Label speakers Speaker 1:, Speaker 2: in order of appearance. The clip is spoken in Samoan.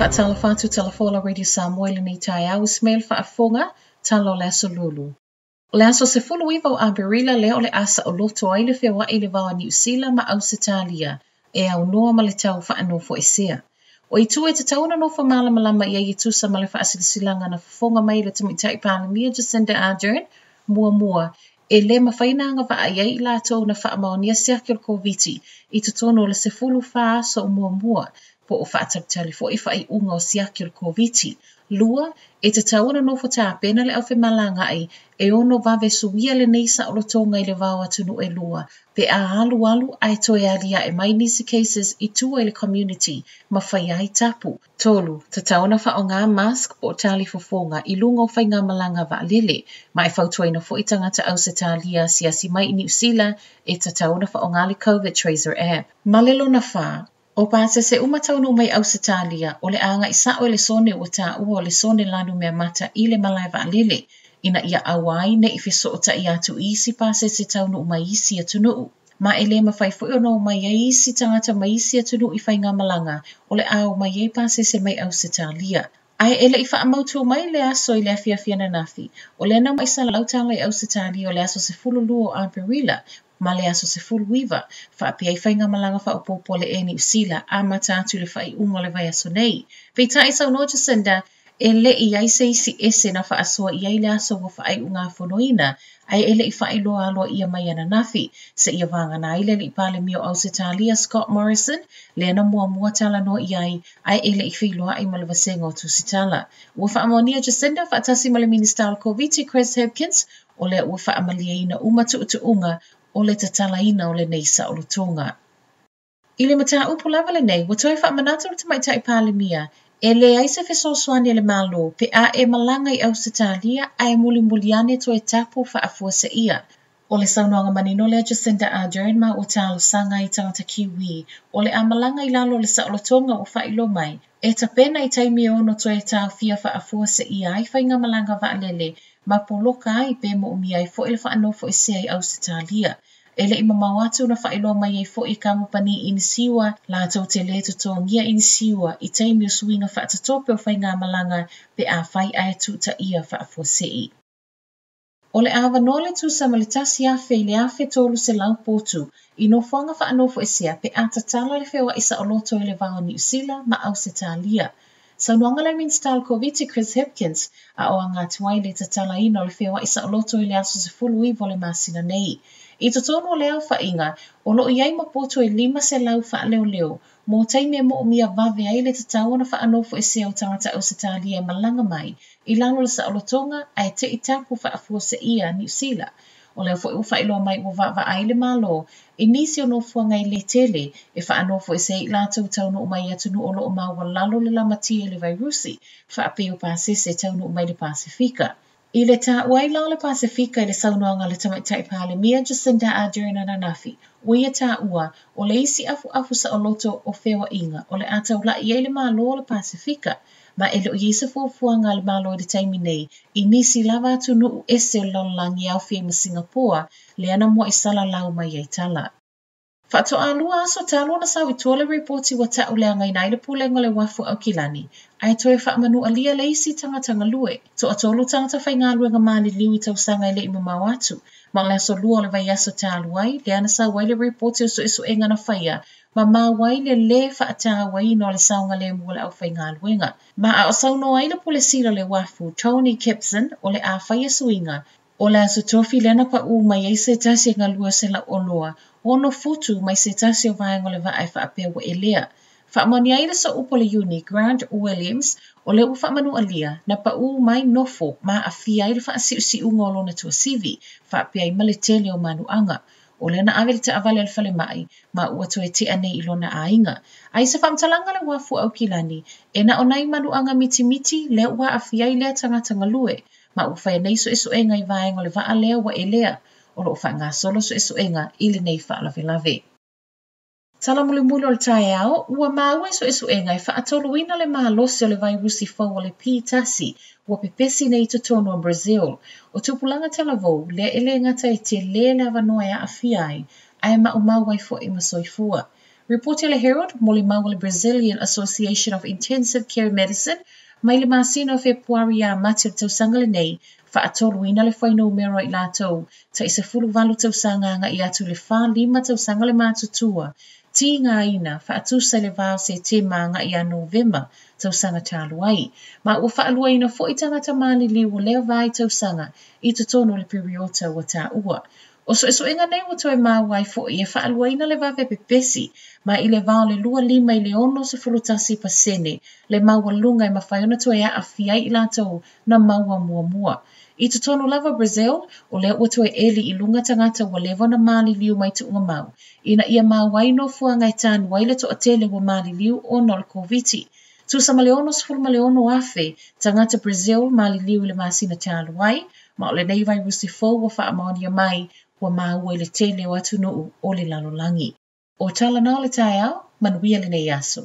Speaker 1: Faatalofa atu Tala Folau Radio Samoa i lenei taeao, Ismail faafofoga, tala o le aso lulu. O le aso 19 o Aperila lea o le a saoloto ai le feoai i le vao a Niu Sila ma Ausetalia e aunoa ma le tau faanofoesea. O itu e tatau ona nofo malamalama i ai e tusa ma le faasilasilaga na fofoga mai le Tamaitai Palemia Jacinda Ardern, muamua, e lē mafai ona agavaa i ai i latou na faamaonia siaki o le Koviti i totonu o le 14 aso muamua po o faatalitali foi faaiuga o siaki o le Koviti. Lua, e tatau ona nofo tapena le aufemalagaai e ono vave suia lenei saolotoga i le vao o atunuu e lua, pe a alu alu ae toe aliae mai nisi cases i tua i le community ma faia ai tapu. Tolu, tatau ona faaaoga mask po o talifofoga i luga o faigamalaga vaalele, ma e fautuaina foi tagata Ausetalia asiasi mai i Niu Sila e tatau ona faaaoga le COVID Tracer app. Ma le lona whā, o pasese uma taunuu mai Ausetalia o le a agai sao i le sone ua taua o le sone lanu mea mata i le malae vaalele, ina ia aua ai nei fesootai atu i isi pasese taunuu mai isi atunuu. Ma e le mafai foi ona omai ai isi tagata mai isi atunuu i faigamalaga o le a omai ai pasese mai Ausetalia. Ae e lei faamautu mai le aso i le afiafi ananafi, o lea na salalau tala i Ausetalia o le aso 12 o Aperila ma le aso 19, faapea ai faigamalaga faaopoopo a le Air Niu Sila amata atu i le faaiuga o le vaiaso nei. Peitai saunoa Jacinda, e le i ai se isi ese na faasoa i ai le aso ua faaiugafonoina, ae e lei faailoa aloaia mai ananafi, seia vagana ai le alii Palemia o Ausetalia Scott Morrison, lea na muamua talanoa i ai, ae e lei feiloai ma le vasega o Tusitala. Ua faamaonia Jacinda faatasi ma le Minista o le Koviti Chris Hipkins, o lea ua faamalieina uma tuutuuga o le tatalaina o lenei saolotoga. I le mataupu lava lenei, ua toe faamanatu le Tamaitai Palemia, e leai se fesoasoani a le Malo pe a e malaga i Ausetalia ae mulimuli ane toe tapu faafuaseia. O le saunoaga manino lea Jacinda Ardern ma ua talosaga ai i tagata Kiwi o le a malaga i lalo o le saolotoga ua faailoa mai, e tapena i taimi e ono toe taofia faafuaseia ai faigamalaga vaalele ma poloka ai pe moomia ai foi le faanofoesea i Ausetalia. E lei mamao atu na faailoa mai ai foi i kamupani inisiua latou te lē totogia inisiua i taimi o suiga faatatope o faigamalaga pe afai ae tutaia faafuasei. O le avanoa le tusa ma le 1,000 i le 1,300 potu i nofoaga faanofoesea pe a tatala le feoai saoloto i le vao o Niu Sila ma Ausetalia. Saunoaga le Minista o le Koviti Chris Hipkins a o aga atu ai le tatalaina o le feoai saoloto i le aso 19 o le masina nei. I totonu o le aofaiga, o loo i ai ma potu e 500 faaleoleo mo taimi e moomia vave ai le tatau ona faanofoesea o tagata Ausetalia e malaga mai i lalo o le saolotoga ae tei tapu faafuaseia Niu Sila. O lea foi ua faailoa mai ua vaavaai le Malo i nisi o nofoaga e le tele e faanofoesea ai i latou taunuu mai i atunuu o loo maualalo le lamatia i le vairusi, faapea o pasese taunuu mai le Pasefika. I le taua ai la o le Pasefika i le saunoaga a le Tamaitai Palemia Jacinda Ardern ananafi, ua ia taua o le isi afuafu saoloto o feoaiga o le a taulai ai le Malo o le Pasefika, ma e le o i ai se fuafuaga a le Malo i le taimi nei i nisi lava atunuu ese o le lalolagi e aofia ai ma Singapoa, lea na muai salalau mai ai tala. Faatoa 2 aso talu ona sau i tua le ripoti ua tauleagaina ai le pulega o le uafu Aukilani, ae toe faamanualia le isi tagata galue. Toatolu tagata faigaluega maliliu i tausaga e lei mamao atu. Ma o le aso 2 o le vaiaso talu ai, lea na sau ai le ripoti o suesuega na faia, ma maua ai le lē faatauaina o le saogalemu o le aufaigaluega. Ma a o saunoa ai le Pule Sili o le Uafu, Tony Kipson, o le a faia suiga, o le aso tofi lea na paū mai ai se tasi e galue o se lauoloa, 6 futu mai se tasi o vaega o le vaa e faapea ua elea. Faamaonia ai le sooupu o le Uni, Grant Williams, o lea ua faamanualia na paū mai nofo ma aafia ai le faasiusiuga o lona tuasivi, faapea ai ma le tele o manuaga. O lea na ave le taavale a le falemai, ma ua toe tea nei i lona aiga. Ai se faamatalaga le uafu Aukilani, e na o nai manuaga mitimiti lea ua aafia ai lea tagata galue, ma ua faia nei suesuega i vaega o le vaa lea ua elea. O loo faagasolo suesuega i lenei faalavelave. Tala mulimuli o le taeao, ua maua i suesuega e faatoluina le malosi o le vairusi fou o le P1 ua pepesi nei i totonu o Brazil. O tupulaga talavou, lea e le gata e tele le avanoa e aafia ai, ae maumau ai foi ma soifua. Ripoti a le Herald, molimau a le Brazilian Association of Intensive Care Medicine, mai le masina o Fepuari ia Mati o le tausaga lenei, faatoluina le fuainumera o i latou tai 18 tausaga agai atu i le 45 tausaga le matutua, tigaina faatusa i le va o Setema agai ia Novema tausaga talu ai. Ma ua faaluaina foi tagata maliliu o lea vaitausaga i totonu o le piriota ua taua. O suesuega nei ua toe maua ai foi e faaluaina le vave pepesi ma i le va o le 25 i le 61% le maualuga e mafai ona toe aafia ai i latou na maua muamua. I totonu lava o Brazil, o lea ua toe eli i luga tagata ua leva ona maliliu mai tuugamau, ina ia maua ai nofoaga e tanu ai le toatele ua maliliu ona o le Koviti. Tusa ma le 66,000 tagata Brazil maliliu i le masina talu ai, ma o lenei vairusi fou ua faamaonia mai ua maua i le tele o atunuu o le lalolagi. O tala na o le taeao, manuia lenei aso.